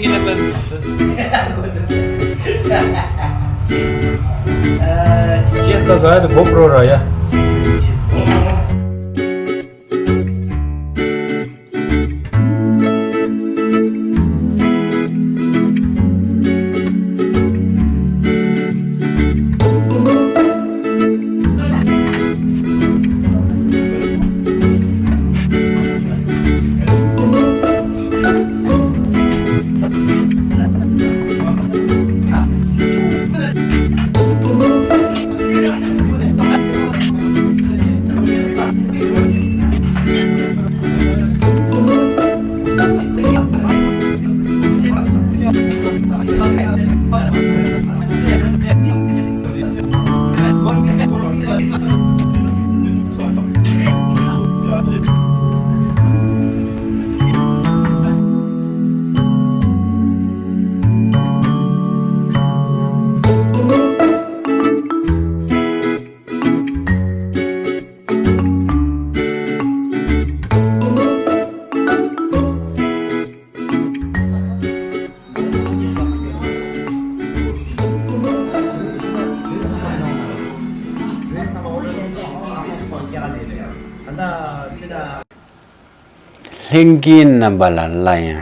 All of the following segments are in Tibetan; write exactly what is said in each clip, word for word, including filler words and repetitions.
Yes, that's right, the GoPro, yeah. ལྷན་རྒྱས་རྣམ་པ་ལ་སླར་ཡང་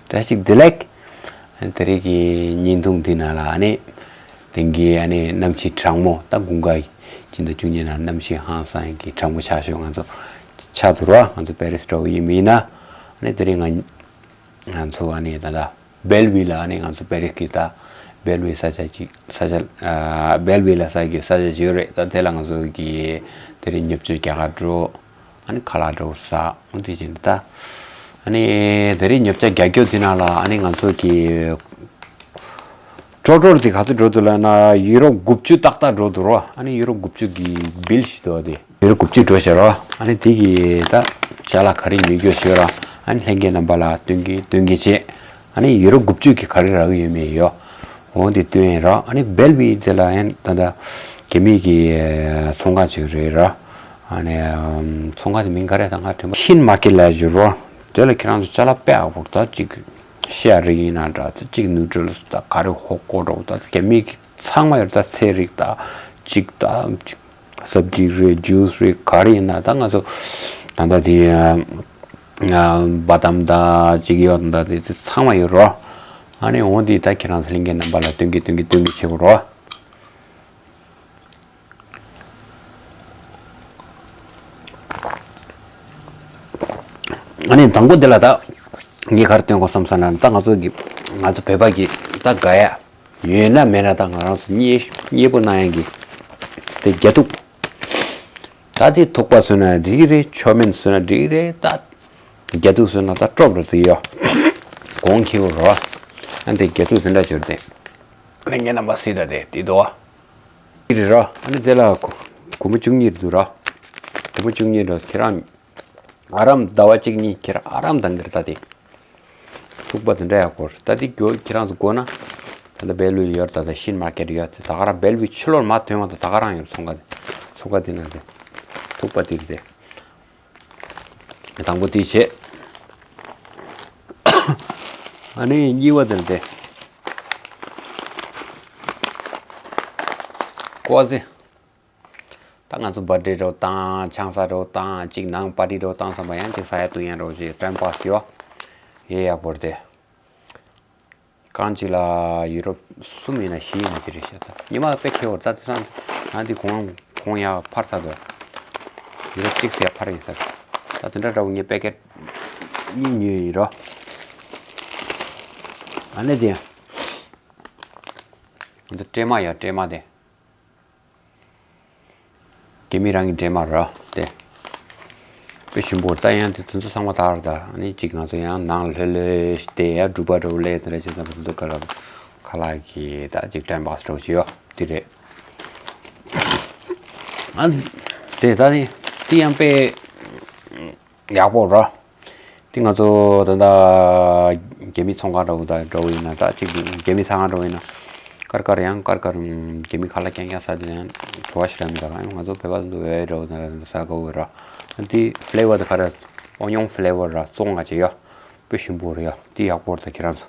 བཀྲ་ཤིས་བདེ་ལེགས། དེ་རིང་གི་བརྙན་ཐུང་འདི་ནང་ལ་ཨ་ནི་དེང་གི་ཨ་ནི་གནམ་གཤིས་གྲང་མོ། ད་དགུན་ཁ་ཕྱི་ཟླ་བཅུ་གཉིས་ནང་གནམ་གཤིས་ཧང་སང་གི་གྲང་མོ་ཆགས་ཤོག་ང་ཚོ་ཆགས་འདུག་ར། ང་ཚོ་པེ་རིས་འགྲོ་གི་ཡིན་མིན་ན། ཨ་ནི་དེ་རིང་ང་ང་ཚོ་ཨ་ནི་ད་ལྟ་སྦེལ་ཝི་ལ། ཨ་ནི་ང་ཚོ་པེ་རིས་ཀྱི་ད་སྦེལ་ཝི་ས་ཆ་ཅིག་ས་ཆ་ཨ་སྦེལ་ཝི་ལ་ས་གི་ས་ཆ་ཅིག་ཡོད་རེད། ད་དེ་ལ་ང་ཚོ་གི་དེ་རིང་ཉོ་ཆ་རྒྱག་ག་འགྲོ། ཨ་ནི་ཁ་ལག་འདྲ་བོ་ཟ། འོ་དེ་བྱས་ནས་ད་ཨ་ནི་དེ་རིང་ཉོ་ཆ་རྒྱག་རྒྱུ་དེ་ནང་ལ་ཨ་ནི་ང་ཚོ་གི་ཀྲོ་ཀྲོ་དེ་ག་ཚོད་འགྲོ་འདུག་ལབ་ན་ཡུ་རོ་དགུ་བཅུ་ཏག་ཏག་འགྲོ་འདུག་རོ། ཨ་ནི་ཡུ་རོ་དགུ་བཅུ་གི་བིལ་ཞིག་འདུག་དེ་ཡུ་རོ་དགུ་བཅུ་འགྲོ་ཤག་རོ། ཨ་ནི་དེ་གི་ད་ཅ་ལག་ག་རེ་ཉོ་རྒྱུ་ཞུས་ར། ཨ་ནི་ལྷན་རྒྱས་རྣམ་པ་ལ་སྟོན་གི་སྟོན་གི་བྱས། ཨ་ནི་ཡུ་རོ་དགུ་བཅུ་གི་ག་རེ་རག་གི་ཡོད་མེད་ཡོད། འོ་དེ་སྟོན་ཡིན་ར། ཨ་ནི་སྦེལ་ཝི་དེ་ལ་ཡང་ད་ལྟ་རྒྱ་མི་གི་ཚོང་ཁང་ཅིག་རེད་ར། ཨ་ནི་ཚོང་ཁང་དེ་མིང་ག་རེ་ད་ང་དྲན་པ། ཤིན་མར་ཀེ་ཊི་ལབ་ཡོད་རོ། དེ་ལ་ཁྱེད་རང་ཚོ་ཅ་ལག་དཔེ་ཡག་པོ་ད་ཅིག་ཤ་རིགས་ཡིན་ན་འདྲ། ད་ཅིག་ནུ་ཌལ་སི་ད་ག་རེ་ཧོ་ཀོ་འདྲ་བོ་ད་རྒྱ་མི་གི་ཚང་མ་ཡོད། ད་ཚལ་རིགས་ད་ཅིག་ད་ཅིག་སབ་ཇི་རེད། ཇུས་རེད། ག་རེ་ཡིན་ན་ད་ང་ཚོ་ད་ལྟ་དེ་ཨ་བ་དམ་ད་ཅིག་ཡོད། ད་དེ་དེ་ཚང་མ་ཡོད་རོ། ཨ་ནི་འོ་དེ་ད་ཁྱེད་རང་ཚོ་ལྷན་རྒྱས་རྣམ་པ་ལ་སྟོན་གི་སྟོན་གི་སྟོན་གི་བྱེད་དགོས་རོ། ཨ་ནི་དང་པོ་དེ་ལ་ད་ངས་ག་རེ་སྟོན་དགོས་བསམ་སོང་ན། ད་ང་ཚོ་གི་ང་ཚོ་བོད་པ་གི་ད་དགའ་ཡ་ཡོད་ན་མེད་ན་ད་ང་རང་ཚོ་མཉེས་མཉེས་པོ་གནང་ཡ་གི་དེ་རྒྱ་ཐུག་ད་དེ་ཐུག་པ་བཟོས་ན་འགྲིག་རེད། མཆོད་མེ་བཟོས་ན་འགྲིག་རེད། ད་རྒྱ་ཐུག་བཟོས་ན་ད་སྤྲོ་པོ་རེད་ཡོ། གོང་ཁེ་པོ་རོ། ཨ་དེ་རྒྱ་ཐུག་དེ་འདྲ་བྱོས་ཏེ། ལྷན་རྒྱས་རྣམ་པ་སྲིད་ད་དེ་དེ་དོ། དེ་རེད་རོ། ཨ་ནི་དེ་ལ་སྒོར་མོ་བཅུ་གཉིས་འདུག་རོ། སྒོར་མོ་བཅུ་གཉིས་རོ། ཁྱེད་རང་ཨ་རམ་ཟླ་བ་གཅིག་གཉིས་ཁྱེད་རང་ཨ་རམ་དང་གིར་ད་དེ། ཐུག་པ་དེ་འདྲ་ཡག་པོ་རེད། ད་དེ་རྒྱོ་ཁྱེད་རང་ཚོ་དགོས་ན། ད་ལྟ་སྦེལ་ཝི་ལ་ཡོད། ད་ལྟ་ཤིན་མར་ཀེ་ཊི་ཡོད། དེ་ད་ག་རང་སྦེལ་ཝི་ཕྱི་ལོགས་མ་ཐོན་བ་དང་ད་ག་རང་ཡོད། ཚོང་ཁང་དེ་ཚོང་ཁང་དེ་ནང་དེ་ཐུག་པ་དེ་རེད་དེ། དང་པོ་དེ་བྱས། ཨ་ནི་གཉིས་པ་དེ་རེད་དེ། ཀོ་ཟི། ད་ང་ཚོ་བར་ཌེ་འདྲ་བོ་བཏང་། ཆང་ས་འདྲ་བོ་བཏང་། གཅིག་ནང་པར་ཊི་འདྲ་བོ་བཏང་བསམ་པ་ཡང་གཅིག་ཟ་ཡ་བཏུང་ཡ་འདྲ་བོ་ཅིག་ཊའིམ་པཱ་སི་ཡོད། ཡེ་ཡག་པོ་རེད་དེ། རྐང་གཅིག་ལ་ཡུ་རོ་གསུམ་ཡིན་ན་བཞི་ཡིན་ན་ཅི་རེད་ཤག་ད་ཉི་མ་དཔེ་ཁེ་པོ་རེད། ད་དེང་སང་ང་འདི་གོང་གོང་ཡག་འཕར་ཚར་འདུག་ཡུ་རོ་གཅིག་ཙམ་འཕར་ཡིན་ས་རེད། ད་དེ་འདྲ་འདྲ་བོ་ངས་པེ་ཀེ་ཊི་གཉིས་ཉོས་ཡིན་རོ། ཨ་ནི་དེ་ཡང་འདི་སྲན་མ་ཡོད། སྲན་མ་དེ། རྒྱ་མི་རང་གི་སྲན་མ་ར་དེ། དཔེ་ཞིམ་པོ། ད་ཡང་དེ་དེ་ཚོ་ཚང་མ་དར་དར། ཨ་ནི་གཅིག་ང་ཚོ་ཡང་ནང་ལྷོད་ལྷོད་དེ་ཡར་སྒྲུབ་པ་འདྲ་བོ་ལས་དེ་འདྲ་བྱེད་ཙམ་པ་དེ་ཚོ་ཁ་ལག་ཁ་ལག་གི་ད་གཅིག་ཊའིམ་པཱ་སི་འདྲ་བོ་བྱེད་ཡོད་དེ་རེད། ཨ་དེ་ད་དེ་དེ་ཡང་དཔེ་ཡག་པོ་ར། དེ་ང་ཚོ་ད་ལྟ་རྒྱ་མི་ཚོང་ཁང་འདྲ་བོ་དང་འདྲ་བོ་ཡིན་ན། ད་གཅིག་རྒྱ་མི་ཚོང་ཁང་འདྲ་བོ་ཡིན་ན། དཀར་དཀར་ཡང་དཀར་དཀར་རྒྱ་མི་ཁ་ལག་རྐྱང་རྐྱང་ཟ་དེ་ཡང་བྲོ་བ་ཞེ་དྲག་མི་འདུག་ཨ་ང་ཚོ་བོད་པ་ཚོ་འདུག་བས་འདྲ་བོ་དང་ཟ་དགའ་བོ་ར། དེ་ཕི་ལེ་ཝར་དེ་ག་རེ། ཨོ་ཉོང་ཕི་ལེ་ཝར་ར། བཙོང་ང་བྱེད་ཡོད། དཔེ་ཞིམ་པོ་རེད་ཡ། འདི་ཡག་པོ་རེད་ད་ཁྱེད་རང་ཚོ།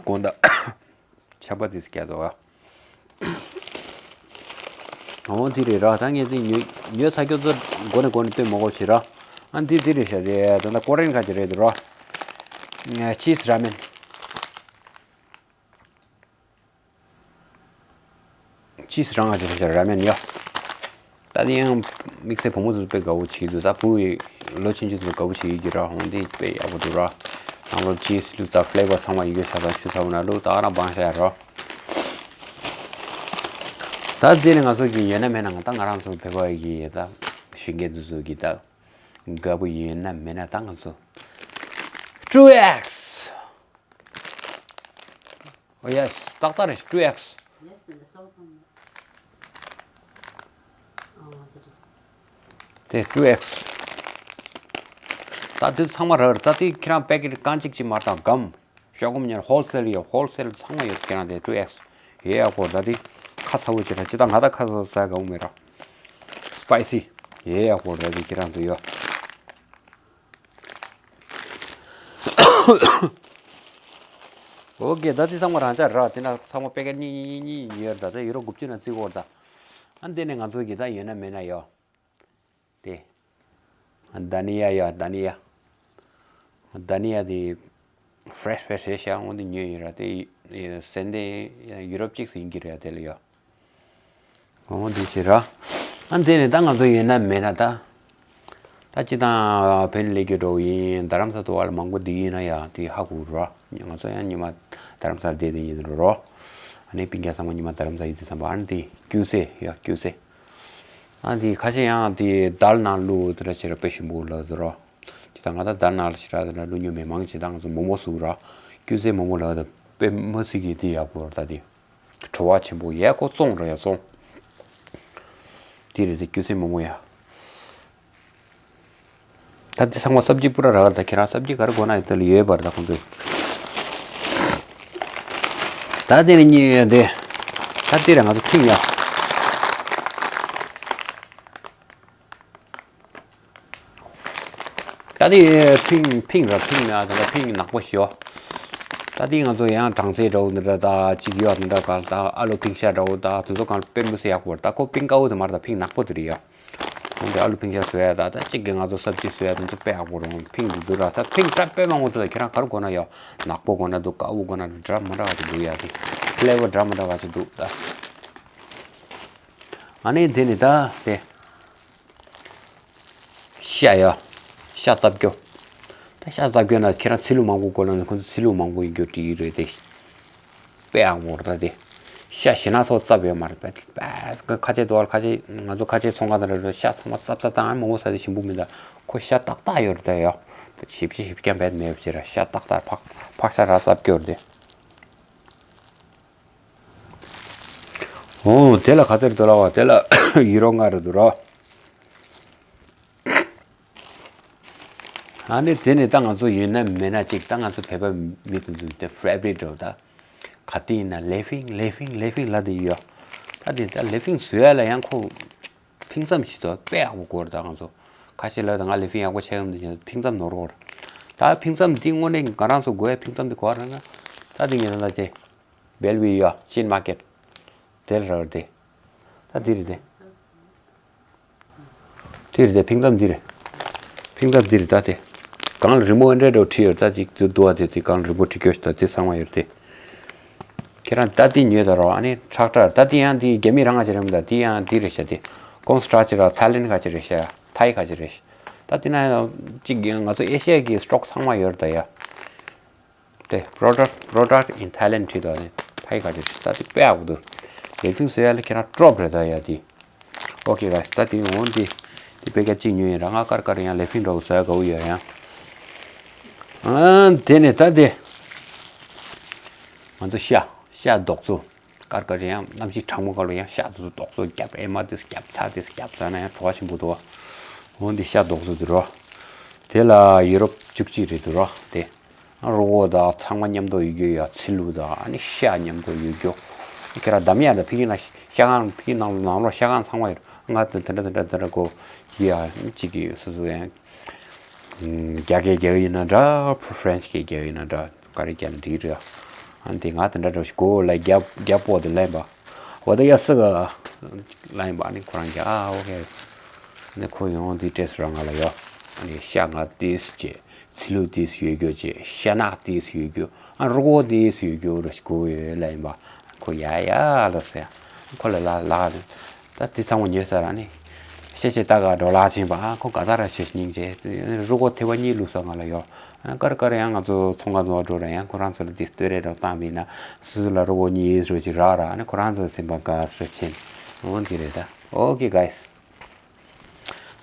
དགོང་དག་ཆམ་པ་དེ་སྐྱ་དོ་ཨ། འོ་འདི་རེད་ར། ད་ངས་འདི་ཉོས་ཉོས་ཚར་ཁྱོད་ཚོ་མགོ་ནས་མགོ་ནས་སྟོན་མ་དགོས་བྱེད་ར། ཨ་འདི་འདི་རེད་ཤག་དེ་ད་ལྟ་ཀོ་རེན་ཁ་ཅིག་རེད་འདུག་ར། ཆིས་ར་མེན། ཆིས་རང་ང་ཅིག་ར་མེན་ཡ། ད་དེ་ཡང་དམིགས་བསལ་བུ་མོ་ཚོ་དཔེ་དགའ་བོ་བྱེད་ཀྱི་འདུག་ད་བུ་ཡི་ལོ་ཆུང་ཆུང་ཚོ་དགའ་བོ་བྱེད་ཀྱི་ར། འོང་འདི་དཔེ་ཡག་པོ་འདུག་ར། ནང་ལོགས་ཆིས་བླུགས་ད་ཕི་ལེ་བར་ཚང་མ་ཡི་གེ་ཤ་ཚ་ཆུ་ཚ་བོ་ན་བླུགས་ད་ཨ་རང་བང་ཤ་ཡ་ར། ད་འདི་ནི་ང་ཚོ་གི་ཡོད་ན་མེད་ན་ང་ད་ང་རང་ཚོ་བོད་པ་ཡི་གི་ད་གཞོན་སྐྱེས་འདི་ཚོ་གི་ད་དགའ་པོ་ཡོད་ན་མེད་ན་ད་ང་ཚོ་ཀྲུ་ཨེགས། ཨོ་ཡེས། ཏག་ཏག་རེད། ཀྲུ་ཨེགས། དེ་ཀྲུ་ཨེགས། ད་དེ་ཚང་མ་རག་རེད། ད་དེ་ཁྱེད་རང་པེ་ཀེ་ཊི་རྐང་གཅིག་གཅིག་མ་རེད་ད་སྒམ། ཤོག་སྒམ་ཉར་ཧོལ་སེལ་ཡོད། ཧོལ་སེལ་ཚང་མ་ཡོད། ཁྱེད་རང་དེ་ཀྲུ་ཨེགས། ཡེ་ཡག་པོ་ད་དེ་ཁ་ཚ་བོ་བྱེད་ར། ཅི་ད་ང་ད་ཁ་ཚ་ཟ་དགའ་བོ་མེད་ར། སི་པའི་སི། ཡེ་ཡག་པོ་ད་དེ་ཁྱེད་རང་ཚོ་ཡོད། ཨོ་ཀེ། ད་དེ་ཚང་མ་རང་འཇགས་ར། དེ་ན་ཚང་མ་པེ་ཀེཊ་གཉིས་གཉིས་གཉིས་གཉིས་ཡོད་རེད། ད་ད་ཡུ་རོ་དགུ་བཅུ་ན་བརྩི་གོ་རེད་ད། ཨ་འདི་ནས་ང་ཚོ་གི་ད་ཡོད་ན་མེད་ན་ཡོད། དེ། ད་ནི་ཡ་ཡ། ད་ནི་ཡ། ད་ནི་ཡ་དེ་ཕི་རེ་ཤི་ཕི་རེ་ཤི་རེད་ཤག་འོ་འདི་ཉོས་ཡོད་ར། དེ་ཟན་དེ་ཡུ་རོབ་གཅིག་སུ་ཡིན་གྱི་རེད་དེ་ལ་ཡ། འོ་འདི་བྱེད་ར། ཨ་འདི་ནས་ད་ང་ཚོ་ཡོད་ན་མེད་ན་ད། ད་སྤྱི་བཏང་བོད་ནས་སླེབས་རྒྱུ་འགྲོ་ཡིན། རྡ་རམ་ས་ཐོ་བ་ལ་མང་པོ་བསྡད་ཡིན་ན་ཡ་དེ་ཧ་གོ་ར། ང་ཚོ་ཡང་ཉི་མ་རྡ་རམ་ས་བསྡད་དེ་ཡིན་རོ། ཨ་ནི་སྤུན་ཀྱག་ཚང་མ་ཉི་མ་རྡ་རམ་ས་ཡིན་དུས་ཙམ་པ་ཨ་ནི་དེ་ཀྱུ་སེ་ཡ་ཀྱུ་སེ། ཨ་དེ་ཁ་ཤས་ཡང་དེ་དལ་ནང་བླུགས་དེ་འདྲ་བྱས་ར་དཔེ་ཞིམ་པོ་ལབ་དེ་རོ། ཅི་ད་ང་ད་དལ་ནང་ལ་ཞེ་དྲག་དེ་འདྲ་བླུགས་མྱོང་མེད། མང་ཆེ་ད་ང་ཚོ་མོག་མོག་བཟོ་ར། ཀྱུ་སེ་མོག་མོག་ལབ་ད་དཔེ་མི་སྲིད་ཀྱི་དེ་ཡག་པོ་ར་ད་དེ། བྲོ་བ་ཆེན་པོ་ཡས་ཁོ་བཙོང་ར་ཡ་བཙོང་། དེ་རེད་དེ་ཀྱུ་སེ་མོག་མོག་ཡ། ད་དེ་ཚང་མ་སབ་ཇི་པུ་ར་རག་ར། ད་ཁྱེད་རང་སབ་ཇི་ག་རེ་དགོས་ན་ཡོད་དེ་ལ་ཡོད་པ་རེད་ད་ཁོང་ཚོས། ད་དེ་ནི་གཉིས་དེ། ད་དེ་ར་ང་ཚོ་ཐིང་ཡ། ད་དེ་ཕིང་ཕིང་ར་ཕིང་ན་ད་ལྟ་ཕིང་ནག་པོ་ཞོ། ད་དེ་ང་ཚོ་ཡང་གྲང་ཚལ་འདྲ་བོ་འདི་འདྲ་ད་ཅིག་ཡོད་འདི་འདྲ་ག་ད་ཨ་ལུ་ཕིང་ཤ་འདྲ་བོ་ད་དེ་ཚོ་གང་དཔེ་མི་སྲིད་ཡག་པོ་རེད། ད་ཁོ་ཕིང་དཀར་པོ་དེ་མ་རེད། ད་ཕིང་ནག་པོ་དེ་རེད་ཡ། འོན་ཏེ་ཨ་ལུ་ཕིང་ཤ་བཟོ་ཡ་ད་ད་གཅིག་གིས་ང་ཚོ་སབ་ཇི་བཟོ་ཡ་དེ་ཚོ་དཔེ་ཡག་པོ་རེད། ཕིང་འདི་འདུག་ར། ད་ཕིང་འདྲ་དཔེ་མང་པོ་འདུག་ད་ཁྱེད་རང་ག་རེ་དགོས་ན་ཡོད། ནག་པོ་དགོས་ན་འདུག་དཀར་པོ་དགོས་ན་འདུག་འདྲ་མི་འདྲ་བ་ཅིག་འདུག་ཡ། དེ་ཕི་ལེ་བར་འདྲ་མི་འདྲ་བ་ཅིག་འདུག་ད། ཨ་ནི་དེ་ནི་ད་དེ། ཤ་ཡ། ཤ་བཙབ་རྒྱུ། ད་ཤ་བཙབ་རྒྱུ་ན་ཁྱེད་རང་ཚིལ་ལུ་མང་པོ་དགོས་ན་ནི་ཁོ་ཚོ་ཚིལ་ལུ་མང་པོ་ཡིན་རྒྱུ་བྲིས་ཀྱི་རེད་དེ། དཔེ་ཡག་པོ་རེད་ད་དེ། ཤ་ཞེ་ན་ཚོ་བཙབ་ཡོད་མ་རེད་པས། ཁ་ཆེ་དོ་ཁ་ཆེ་ང་ཚོ་ཁ་ཆེ་ཚོང་ཁང་དང་འདྲ་འདྲ་ཤ་ཚང་མ་བཙབ་བཙབ་བཏང་ཨ་མོག་མོག་ཟ་དེ་ཞིམ་པོ་མིན་ད། ཁོ་ཤ་ཏག་ཏག་ཡོད་རེད་ད་ཡ། ཞིབ་ཅིང་ཞིབ་རྐྱང་བེད་མེད་པ་བྱེད་ར་ཤ་ཏག་ཏག་ཕག་ཕག་ཤ་ར་བཙབ་རྒྱུ་རེད་དེ། འོ་དེ་ལ་ག་ཚོད་རེད་འདུག་ལབ་པ་དེ་ལ་ཡུ་རོ་ལྔ་རེད་འདུག་རོ། ཨ་ནི་དེ་ནི་ད་ང་ཚོ་ཡོད་ན་མེད་ན་གཅིག་ད་ང་ཚོ་བོད་པ་མི་དེ་ཚོ་དེ་ཕེ་ཝ་རིཊ་འདྲ་བོ་ད། ག་དུས་ཡིན་ན་ལེ་ཕིང་ལེ་ཕིང་ལེ་ཕིང་ལབ་དེ་ཡོད། ད་དེ་ད་ལེ་ཕིང་བཟོ་ཡ་ལ་ཡང་ཁོ་ཕིང་རྩམ་ཞིག་ཏུ་དཔེ་ཡག་པོ་དགོས་རེད། ད་ང་ཚོ་ཁ་ཤས་ལབ་ད་ང་ལེ་ཕིང་ཡག་པོ་ཆགས་ཡོང་དུས་ཕིང་རྩམ་ནོར་གོ་རེད། ད་ཕིང་རྩམ་འདི་དངོས་གནས་ང་རང་ཚོ་དགོས་ཡ་ཕིང་རྩམ་འདི་གོ་རེད་ན། ད་དེ་ངས་ད་ལྟ་དེ་བེལ་ཝི་ཡ་ཅིན་མར་ཀེཊ་དེར་རག་དེ། ད་འདི་རེད་དེ། དེ་རེད་དེ་ཕིང་རྩམ་འདི་རེད། ཕིང་རྩམ་འདི་རེད་ད་དེ། གང་ལ་རི་མོ་འདྲ་འདྲ་བྲིས་ཡོད་ད་ཅིག་དེ་འདུག་བ་དེ་དེ་གང་ལ་རི་མོ་བྲིས་རྒྱུ་ཞིག་ད་དེ་ཚང་མ་ཡོད་དེ། ཁྱེད་རང་ད་དེ་ཉོས་ད་རོགས་ཨ་ནི་ཁྲག་ཁྲག་ད་དེ་ཡང་དེ་རྒྱ་མི་རང་ང་ཅི་རེད་མི་ད་དེ་ཡང་དེ་རེད་ཤག་དེ། ཀོན་སི་ཊྲག་ཅར་ཐའི་ལེན་ག་ཅི་རེད་ཤག་ཐའི་ག་ཅི་རེད་ཤག་ད་དེ་ན་ཅིག་ང་ཚོ་ཨེ་ཤི་ཡ་གི་སི་ཊོག་ཚང་མ་ཡོད་རེད་ད་ཡ། དེ་product product in Thailand བྲིས་འདུག་ནི་ཕ་ཡི་ག་ཅི་ད་དེ་དཔེ་ཡག་པོ་འདུག་ལེ་ཕིང་བཟོ་ཡ་ལ་ཁྱེད་རང་ཀྲོབ་རེད་ད་ཡ་དེ། ཨོ་ཀེ་ག་ད་དེ་འོང་དེ་དེ་དཔེ་སྐད་ཅིག་ཉོས་ཡིན་ར་ང་ཀར་ཀར་ཡང་ལེ་ཕིང་འདྲ་བོ་བཟོ་ཡ་དགའ་བོ་ཡོད་ཡང་། ཨ་དེ་ནས་ད་དེ་ང་ཚོ་ཤ་ཤ་རྡོག་ཚོ། དཀར་དཀར་ཡང་གནམ་གཤིས་གྲང་མོ་སྐབས་ལ་ཡང་ཤ་དེ་ཚོ་རྡོག་ཚོ་རྒྱབ་ཨེ་མ་དེ་ཚོ་རྒྱབ་ཚ་དེ་ཚོ་རྒྱབ་ཚ་ན་ཡང་བྲོ་བ་ཆེན་པོ་འདུག་འོ་འདི་ཤ་རྡོག་ཚོ་དེ་རོ། དེ་ལ་ཡུ་རོབ་བཅུ་གཅིག་རེད་འདུག་རོ་དེ། རོ་བོ་དང་ཚང་མ་མཉམ་དུ་ཡོད་རྒྱུ་ཡ་ཚིལ་ལུ་དང་ཨ་ནི་ཤ་མཉམ་དུ་ཡོད་རྒྱུ། ཁྱེད་རང་འདམ་ཡ་དང་ཕི་གི་ན་ཤ་ཁང་ཕི་གི་ནང་ནང་ལོགས་ཤ་ཁང་ཚང་མ་ཡོད་ང་དེ་འདྲ་དེ་འདྲ་དེ་འདྲ་གོ་ཡ་གཅིག་གི་སོ་སོ་ཡང་། རྒྱ་སྐད་རྒྱག་ཡིན་ན་འདྲ། ཕ་ཕ་རན་སི་སྐད་རྒྱག་ཡིན་ན་འདྲ། ག་རེ་རྒྱག་ན་འགྲིག་རེད། ཨ་ནི་དེ་ང་དེ་འདྲ་འདྲ་ཞིག་གོ་ལ་རྒྱ་རྒྱ་པོ་དེ་ལེན་པ། འོ་ད་ཡ་སི་ག་ལེན་པ། ཨ་ནི་ཁོ་རང་གི་ཨ་ཨོ་ཁེ། ཨ་ནི་ཁོ་ཡོང་དེ་སྤྲད་སོང་ར་ང་ལ་ཡོ། ཨ་ནི་ཤ་ང་ཏིས་བྱས། ཚི་ལུ་ཏིས་ཡོད་རྒྱུ་བྱས། ཤ་ནག་ཏིས་ཡོད་རྒྱུ། ཨ་རུ་གོ་ཏིས་ཡོད་རྒྱུ་ར་ཞིག་གོ་ཡོད་ལེན་པ། ཁོ་ཡ་ཡ་ལ་སོ་ཡ། ཁོ་ལ་ལ་ལ། ད་དེ་ཚང་མ་ཉོས་ས་ར་ནི། ཤེ་ཤེ་ད་ག་འགྲོ་ལག་ཕྱིན་པ། ཨ་ཁོ་ག་ད་ར་ཤེ་སྙིང་རྗེ། རུ་གོ་ཐེ་བ་གཉིས་བླུགས་སོང་ང་ལ་ཡོ། ཨ་ཀར་ཀར་ཡང་ང་ཚོ་ཚོང་ཁང་ཚོ་འགྲོ་ར་ཡང་ཁོ་རང་ཚོ་ལ་དེ་སྟོད་རེ་རོ་བཏང་བ་ཡིན་ན། སུ་སུ་ལ་རུ་གོ་གཉིས་རོ་ཅིག་རག་ར། ཨ་ནི་ཁོ་རང་ཚོ་སེམས་པ་དགའ་སོ་ཕྱིན། འོ་དེ་རེད་ད། Okay guys.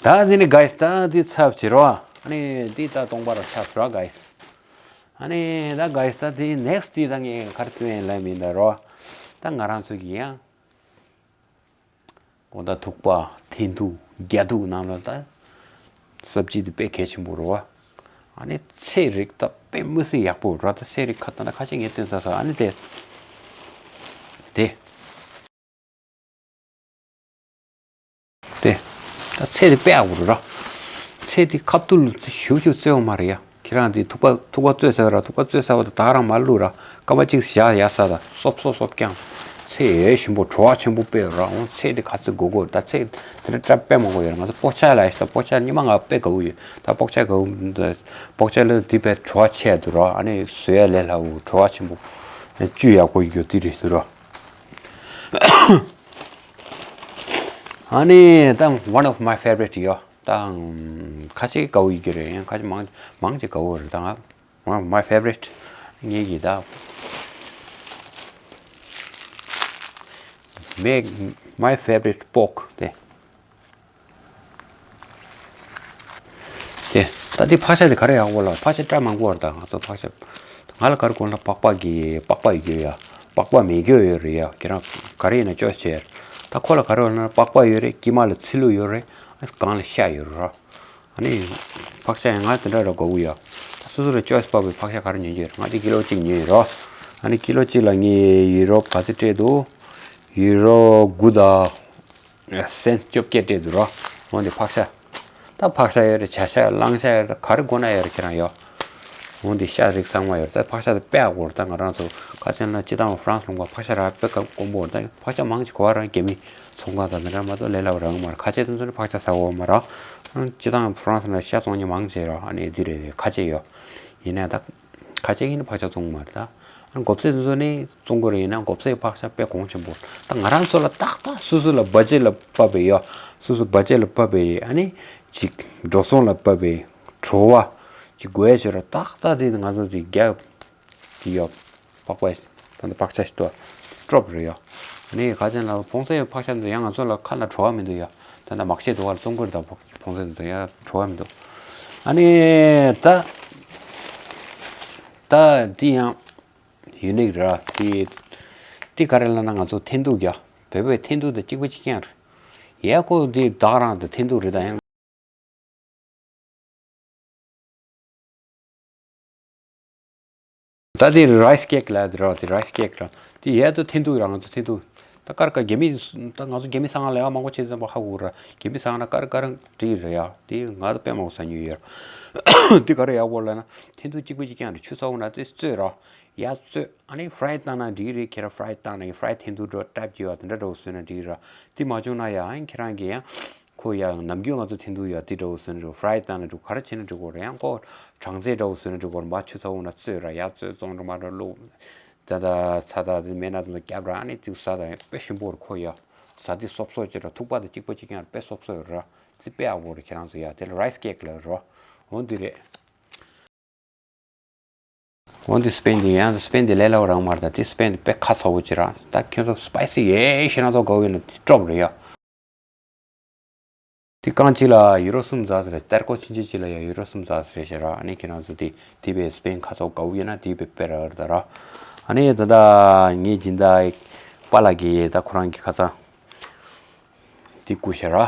ད་དེ་ནི་guys ད་དེ་ཚབ་བྱེད་རོ། ཨ་ནི་དེ་ད་སྟོང་པ་ར་ཆགས་རོ་guys. ཨ་ནི་ད་guys ད་དེ་next དེ་ད་ངས་གར་སྟོན་ལ་མིན་ད་རོ། ད་ང་རང་ཚོ་གི་ཡང་། དགོང་དག་ཐུག་པ་འཐེན་ཐུག་རྒྱ་ཐུག་ནང་ལ་ད་སབ་ཇི་དེ་དཔེ་གལ་ཆེན་པོ་རེད་བ། ཨ་ནི་ཚལ་རིགས་ད་དཔེ་མི་སྲིད་ཡག་པོ་ར། ད་ཚལ་རིགས་ཁ་ད་ན་ཁ་ཤས་ངས་སྟོན་ཚར་ས། ཨ་ནི་དེ་དེ་དེ་ད་ཚལ་དེ་དཔེ་ཡག་པོ་རེད་ར། ཚལ་དེ་ཁ་ཐུག་ལ་ཞུ་ཞུ་བཙོས་པ་མ་རེད་ཡ། ཁྱེད་རང་དེ་ཐུག་པ་ཐུག་པ་བཙོས་ཚར་ར། ཐུག་པ་བཙོས་ཚར་བ་དེ་ད་རང་མ་བླུགས་ར། སྐར་མ་གཅིག་བཞག་ཡ་ས་ད་སོབ་སོབ་སོབ་ཀྱང་། ཚལ་ཡས་ཞིམ་པོ་བྲོ་བ་ཆེན་པོ་དཔེ་ར། འོང་ཚལ་དེ་ག་ཚོད་དགོས་དགོས། ད་ཚལ་དེ་འདྲ་བཀྲ་དཔེ་མང་པོ་ཡོད་ར། ང་ཚོ་པོ་ཆ་ལ་ཡ་ས་པོ་ཆ་ཉི་མ་ང་དཔེ་དགའ་བོ་ཡོད། ད་པོ་ཆ་དགའ་བོ་པོ་ཆ་ལ་དེ་དཔེ་བྲོ་བ་ཆེ་འདུག་ར། ཨ་ནི་བཟོ་ཡ་ལས་སླ་བོ་བྲོ་བ་ཆེན་པོ། བཅུ་ཡག་པོ་ཡོད་དེ་རེད་འདུག་ར། ཨ་ནི་ད་one of my favorite ཡོད། ད་ཁ་ཤས་དགའ་བོ་ཡོད་ཀྱི་རེད། ཡང་ཁ་ཤས་མང་མང་ཆེ་དགའ་བོ་རེད། ད་ང་one of my favorite ངེད་ཀྱི་ད་make my favorite pork དེ། དེ་ད་དེ་ཕག་ཤ་དེ་ག་རེ་ཡག་པོ་ལ། ཕག་ཤ་སྐྲ་མང་པོ་རེད། ད་ང་ཚོ་ཕག་ཤ་ང་ལ་ག་རེ་དགོས་ན་པགས་པ་གི་པགས་པ་ཡོད་ཡ། པགས་པ་མེད་རྒྱུ་ཡོད་རེད་ཡ། ཁྱེད་རང་ག་རེ་ཡིན་ན་choice བྱེད། ད་ཁོ་ལ་ག་རེ་ཡོད་ན་པགས་པ་ཡོད་རེད། དཀྱིལ་མ་ལ་ཚི་ལུ་ཡོད་རེད། སྒང་ལ་ཤ་ཡོད་རེད། ཨ་ནི་ཕག་ཤ་ཡང་ང་དེ་འདྲ་ར་དགའ་བོ་ཡ། ད་སོ་སོ་ལ་choice བབས་པའི་ཕག་ཤ་ག་རེ་ཉོ་རྒྱུ་ཡོད་རེད། ང་དེ་ཀི་ལོ་གཅིག་ཉོས་ཡོད་རོ། ཨ་ནི་ཀི་ལོ་གཅིག་ལ་ངས་ཡུ་རོ་ག་ཚོད་སྤྲད་འདུག་ཡུ་རོ་དགུ་དང་སེན་བཅོ་བརྒྱད་སྤྲད་འདུག་རོ། འོ་འདི་ཕག་ཤ། ད་ཕག་ཤ་ཡོད་རེད། བྱ་ཤ་གླང་ཤ་ཡོད་རེད། ག་རེ་དགོས་ན་ཡོད་རེད། ཁྱེད་རང་ཡོད། འོ་འདི་ཤ་རིགས་ཚང་མ་ཡོད་རེད། ད་ཕག་ཤ་དེ་དཔེ་ཡག་པོ་རེད། ད་ང་རང་ཚོ་ཁ་ཆེན་ལ་སྤྱི་བཏང་ཧྥ་རན་སི་ལུང་པ་ཕག་ཤ་རག་དཔེ་དཀོན་པོ་རེད། ད་ཕག་ཤ་མང་ཆེ་གོ་བ་རང་རྒྱ་མི་ཚོང་ཁང་དང་དེ་འདྲ་མ་གཏོགས་ལས་སླ་བོ་རག་མ་རེད། ཁ་ཆེ་དེ་ཚོ་ནི་ཕག་ཤ་ཟ་གོ་མ་རེད། སྤྱི་བཏང་ཧྥ་རན་སི་ལ་ཤ་བཙོང་མཁན་མང་ཆེ་རེད། ཨ་ནི་འདི་རེད། ཁ་ཆེ་ཡོད། ཡིན་ནའི་ད་ཁ་ཆེ་ཡིན་ན་ཕག་ཤ་བཙོང་གི་མ་རེད། ད་ཨ་ནི་གོབ་ཚེ་དེ་ཚོ་ནི་བཙོང་གི་རེད། ཡིན་ན་གོབ་ཚེ་ཕག་ཤ་དཔེ་གོང་ཆེན་པོ་རེད། ད་ང་རང་ཚོ་ལ་ཏག་ཏག་སོ་སོ་ལ་བ་ཇེཊ་ལ་བབས་པའི་ཡོད། སོ་སོ་བ་ཇེཊ་ལ་བབས་པའི་ཨ་ནི་ཅིག་འགྲོ་སོང་ལ་བབས་པའི་བྲོ་བ་ཅིག་དགོས་ཡ་ཆེ་ར། ཏག་ཏག་དེ་ང་ཚོ་དེ་རྒྱ་དེ་ཡོད། པགས་པ་ད་ལྟ་པགས་ཆ་ཞིག་ཏུ་སྤྲོབ་རེ་ཡོད། ཨ་ནི་ཁ་ཆེན་ལ་ཕོང་སའི་ཕག་ཤ་འདི་ཡང་ང་ཚོ་ལ་ཁ་ལ་བྲོ་བ་མི་འདུག་ཡ། ད་ལྟ་མ་ཤེས་འདུག་བ་ལ་བཙོང་གི་རེད། ད་ཕོང་སའི་འདི་ཡང་བྲོ་བ་མི་འདུག་ཨ་ནི་ད་ད་འདི་ཡང་ཡུ་ནིག་ར། དེ་དེ་ག་རེ་ལབ་ན་ང་ཚོ་འཐེན་ཐུག་ཡ། བོད་པའི་འཐེན་ཐུག་དང་གཅིག་པ་གཅིག་རྐྱང་རེད། ཡ་ཁོ་འདི་བདག་རང་དང་འཐེན་ཐུག་རེད། ད་ཡང་ད་དེ་རའི་སི་ཀེག་ལ་དེ་ར། དེ་རའི་སི་ཀེག་ར། དེ་ཡས་དུ་འཐེན་ཐུག་ར། ང་ཚོ་འཐེན་ཐུག་ད་ཀར་ཀ་རྒྱ་མི་ད་ང་ཚོ་རྒྱ་མི་ཟ་ཁང་ལ་ཡག་མང་པོ་བྱེད་ཙམ་པ་ཧ་གོ་ར། རྒྱ་མི་ཟ་ཁང་ན་ཀར་ཀར་འགྲིག་ར་ཡ། དེ་ང་ཚོ་དཔེ་མང་པོ་ཟ་མྱོང་ཡོད་ར། དེ་ག་རེ་ཡག་པོ་ལབ་ན་འཐེན་ཐུག་གཅིག་པ་གཅིག་རྐྱང་རེད། ཆུ་ཚ་བོ་ན་དེ་བཙོས་ར། ཡ་བཙོས། ཨ་ནི་ཕ་རའི་བཏང་ན་འགྲིག་རེད། ཁྱེད་རང་ཕ་རའི་བཏང་ན་ཕ་རའི་འཐེན་ཐུག་འདྲ་བོ་ཊའིབ་ཅིག་ཡོད། དེ་འདྲ་འདྲ་བོ་བཟོས་ན་འགྲིག་ར། དེ་མ་བྱུང་ན་ཡང་ཁྱེད་རང་གིས་ཡང་ཁོ་ཡང་ནམ་རྒྱུན་ང་ཚོ་འཐེན་ཐུག་ཡོད། དེ་འདྲ་བོ་བཟོས་ན་འགྲིག་གོ་ཕ་རའི་བཏང་ན་འགྲིག་གོ་ར། ཡང་ཁོ་གྲང་ཚལ་འདྲ་བོ་བཟོས་ན་འགྲིག་གོ་ར། མ་ཆུ་ཚ་བོ་ན་བཙོས་ར། ཡ་བཙོས་བཙོང་འགྲོ་མ་འགྲོ་བླུགས། ད་ད་ཚ་ད་དེ་མེད་ན་དེ་ཚོ་རྒྱབ་ར། ཨ་ནི་དེ་ཟ་ད་ཡང་དཔེ་ཞིམ་པོ་རེད། ཁོ་ཡ་ཟ་དེ་སོབ་སོབ་བྱེད་ར། ཐུག་པ་དང་གཅིག་པ་གཅིག་རྐྱང་རེད། དཔེ་སོབ་སོབ་ཡོད་ར། དེ་དཔེ་ཡག་པོ་རེད། ཁྱེད་རང་ཚོ་ཡ་དེ་ལ་རའི་སི་ཀེག་ལབ་ར། འོ་འདི་རེད། འོ་འདི་སི་པེན་འདི་ཡང་སི་པེན་འདི་ལས་སླ་བོ་རང་མ་རེད། ད་དེ་སི་པེན་འདི་དཔེ་ཁ་ཚ་བོ་ཅིག་ར། ད་ཁྱོད་ཚོ་སི་པའི་སི་ཡེ་ཤེས་ན་ཚོ་དགའ་བོ་ཡོད་ན་དེ་སྤྲོབ་རེད་ཡ། དེ་རྐང་གཅིག་ལ་ཡུ་རོ་གསུམ་ཙམ་རེད། ཏེར་ཀོ་ཕྱིན་ཆད་གཅིག་ལ་ཡ་ཡུ་རོ་གསུམ་ཙམ་རེད་ཤག་ར། ཨ་ནི་ཁྱེད་རང་ཚོ་དེ་དེ་བས་སི་པེན་ཁ་ཚ་བོ་དགའ་བོ་ཡོད་ན་དེ་བས་དཔེ་ར་རེད་ད་ར། ཨ་ནི་ད་ད་ངའི་སྦྱིན་བདག་པཱ་ལགས་ཀྱིས་ད་ཁོ་རང་གི་ཁ་སང་དེ་བསྐུར་ཤག་ར།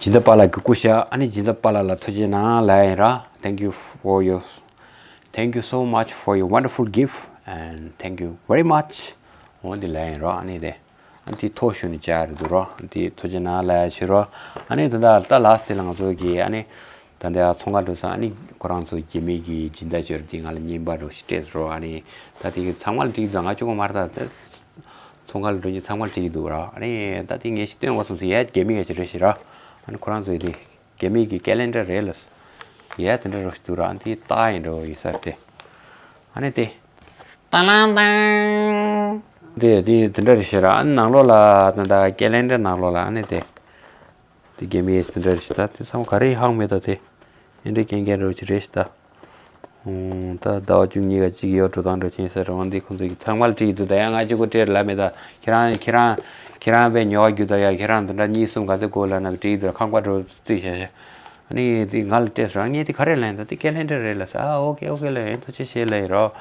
སྦྱིན་བདག་པཱ་ལགས་ཀྱིས་བསྐུར་ཤག་ཨ་ནི་སྦྱིན་བདག་པཱ་ལགས་ལ་ཐུགས་རྗེ་གནང་ལབ་ཡིན་ར། Thank you for your, thank you so much for your wonderful gift and thank you very much. འོ་འདི་ལབ་ཡིན་ར། ཨ་ནི་དེ་ ཨ་དེ་ཐོ་ཞུ་ནི་ཅག་རེད་འདུག་རོ། དེ་ཐུགས་རྗེ་གནང་ལ་ཡ་བྱེད་རོ། ཨ་ནི་ད་ལྟ་ད་ལ་སི་ཊི་ལ་ང་ཚོ་གི་ཨ་ནི་ད་ལྟ་ཚོང་ཁང་འགྲོ་ས་ཨ་ནི་ཁོ་རང་ཚོ་རྒྱ་མི་གི་སྦྱིན་བདག་ཅོར་དེ་ང་ལ་རྔན་པ་འགྲོ་ཞིག་སྤྲད་རོ། ཨ་ནི་ད་དེ་གི་ཚང་མ་ལ་འགྲིག་འདུག་ང་གཅིག་པོ་མ་རེད། ད་ཚོང་ཁང་ལ་འགྲོ་ཉིན་ཚང་མ་ལ་འགྲིག་འདུག་རོ། ཨ་ནི་ད་དེ་ངས་ཞིག་སྟོན་དགོས་བསམ་སོང་། ཡ་རྒྱ་མི་ག་ཅིག་རེད་ཞིག་རོ། ཨ་ནི་ཁོ་རང་ཚོ་དེ་རྒྱ་མི་གི་ཀེ་ལེན་ཌར་རེད་ལ། ཡ་དེ་འདྲ་རོ་ཞིག་འདུག་རོ། ཨ་ནི་དེ་ལྟ་ཡིན་འགྲོ་ཡིན་ས་དེ། ཨ་ནི་དེ། ཏང་ལང་ཏང་། དེ་དེ་དེ་འདྲ་རེད་ཤག་ར། ཨ་ནི་ནང་ལོགས་ལ་ད་ད་ཀེ་ལེན་ཌར་ནང་ལོགས་ལ་ཨ་ནི་དེ། དེ་རྒྱ་མིའི་དེ་འདྲ་རེད་ཤག་ད་དེ་ཚང་མ་ག་རེ་ཧང་མེད་ད་དེ། ཨེ་འདྲ་རྐྱང་རྐྱང་རེད་ཅིག་རེད་ཤག་ད། ཨོ། ད་ཟླ་བ་བཅུ་གཉིས་ཀ་གཅིག་ཡོད་འགྲོ་སྟངས་འགྲོ་ཆེན་ཟེར་རང་འདི་ཁོང་ཚོ་གི་ཚང་མ་ལ་དྲིས་འདུག་ད་ཡང་ང་གཅིག་པོ་སྤྲད་ལ་མེད་ད། ཁྱེད་རང་ཁྱེད་རང་ཁྱེད་རང་པའི་ཉོ་བ་རྒྱུ་ད་ཡ། ཁྱེད་རང་དེ་འདྲ་གཉིས་གསུམ་ག་ཚོད་དགོས་ལ་ན་དྲིས་འདུག་ཁང་པ་འགྲོ་རྩིས་བྱ་བྱ། ཨ་ནི་དེ་ང་ལ་སྤྲད་སོང་། ངས་དེ་ག་རེ་ལན་ད་དེ་ཀེ་ལེན་ཌར་རེད་ལ་ས། ཨ་ཨོ་ཀེ་ཨོ་ཀེ་ལ་ཡིན་ཐུགས་རྗེ་ཆེ་ལ་ཡིན་རོ།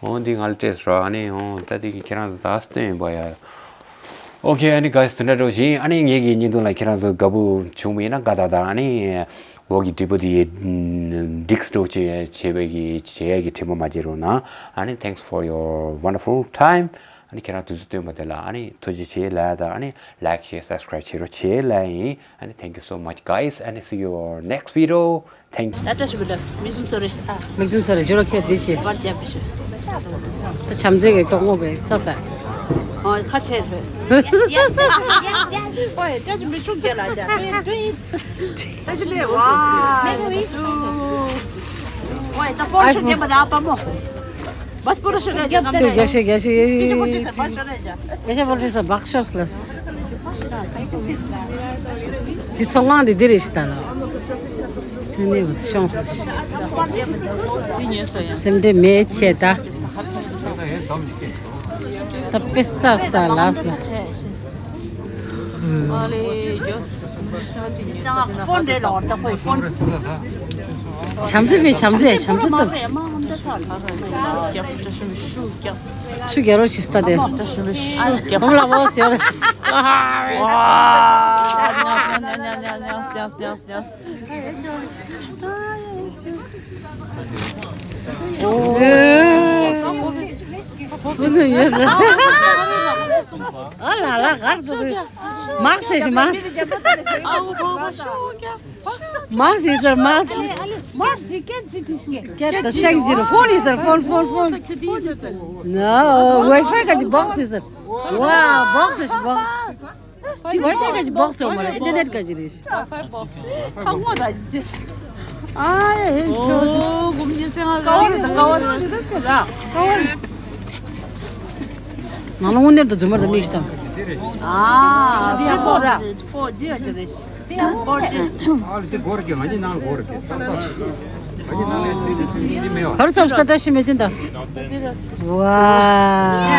ཨོ་འདི་ང་ལ་སྤྲད་སོང་། ཨ་ནི་ཨོ་ད་དེ་ཁྱེད་རང་ཚོ་ད་སྟོན་ཡིན་པ་ཡ། ཨོ་ཁེ། ཨ་ནི་ག་དེ་འདྲ་འགྲོ་བཞིན། ཨ་ནི་ངེད་ཀྱི་བརྙན་ཐུང་ལ་ཁྱེད་རང་ཚོ་དགའ་པོ་བྱུང་བ་ཡིན་ན་དགའ་ད་ད། ཨ་ནི་འོག་གི་དྲི་བ་དེ་འགྲིག་འགྲོ་བྱེད་བྱེད་པའི་གི་བྱེད་ཡ་གི་དྲི་མ་མ་བརྗེད་རོགས་གནང་། ཨ་ནི་thanks for your wonderful time. ཨ་ནི་ཁྱེད་རང་དུས་ཚོད་བཏོན་པ་དེ་ལ་ཨ་ནི་ཐུགས་རྗེ་ཆེ་ལ་ཡ་ད། ཨ་ནི་like share subscribe བྱེད་རོགས་བྱེད་ལ་ཡིན། ཨ་ནི་thank you so much guys and see you next video. Thank you. ད་བཀྲ་ཤིས་བདེ་ལེགས། མིག་ཟུམ་སོ་རེ། མིག་ཟུམ་སོ་རེ་འཇོ་རོ་ཁྱེད་བདེ་ཆེ། བར་རྒྱབ་བཞི། ད་བྱམས་བརྩེ་གི་རྡོག་ངོ་བའི་ཚ་ས། ཨོ་ཁ་ཆེ་རེད། Yes, yes, yes, yes, yes. ཨོ་བཀྲ་ཤིས་མི་ཆུང་རྒྱལ་ལ་ཇ། བཀྲ་ཤིས་བདེ་ལེགས། ཝ། ཨོ་ད་ཕོན་ཆུང་རྒྱལ་མ་ད་ཨ་པ་མོ། Баспорошо རྒྱབ་ཤོག་རྒྱབ་ཤོག་རྒྱབ་ཤོག་རྒྱབ་ཤོག་རྒྱབ་ཤོག་བག་ཤོག་ལ། དེ་ཚོ་དབང་དེ་འདི་རེད་ཤི་ད་ལ། ཐུན་ནས་བུད་ཤོང་སོང་ཤི། སེམས་ཁྲལ་མེད་ཆེ་ད། ད་པེ་ས་སྟ་ལ་ལ། བྱམས་བརྩེ་མེད་བྱམས་བརྩེ་བྱམས་བརྩེ་ཏོ། ཆུ་རྒྱ་རོ་ཆི་སྟ་དེ། ཧོམ་ལ་བོ་ཟེར། ཨོ་ལ་ལ་གར་དུ་མག་སེ་ཤི་མག་སེ། མག་སི་སར་མག་སི། མག་སི་ཀེན་ཅི་ཏི་ཤི། ཀེན་ད་སྟེང་ཅི་རུ་ཕོན་ཡི་སར་ཕོན་ཕོན་ཕོན། ནོ་ཝའི་ཕའི་ཀ་ཅི་བོག་སི་སར། ཝ་བོག་སི་ཤི་བོག་སི། དེ་ཝའི་ཕའི་ཀ་ཅི་བོག་སི་ཅོག་མ་རེད། ཨིན་ཊར་ནེཊ་ཀ་ཅི་རེད། ཁ་ངོ་ད་ཨ་ཡེ་ཧེ་ཅོ། ཨོ་གུམ་ཉི་སེ་ང་ཀ་བ་རེད་ཀ་བ་རེད། ནང་ལ་དངོས་གནས་དུ་རྫུན་མར་དུ་མིག་ཤི་དང་། ཨ་ཕེ་པོ་ར། ཕོ་ཇི་ཨ་ཅི་རེད། ཨ་ལ་དེ་སྒོ་ར་གི་ང་གཉིས་ནང་ལ་སྒོ་ར་གི་ཏག་ཏག་ཤི། ང་གཉིས་ནང་ལ་དེ་དེ་སུན་དེ་མེད་བ། གར་ཚབ་ཏག་ཏག་ཤི་མེད་ཅན་ད། ཝ།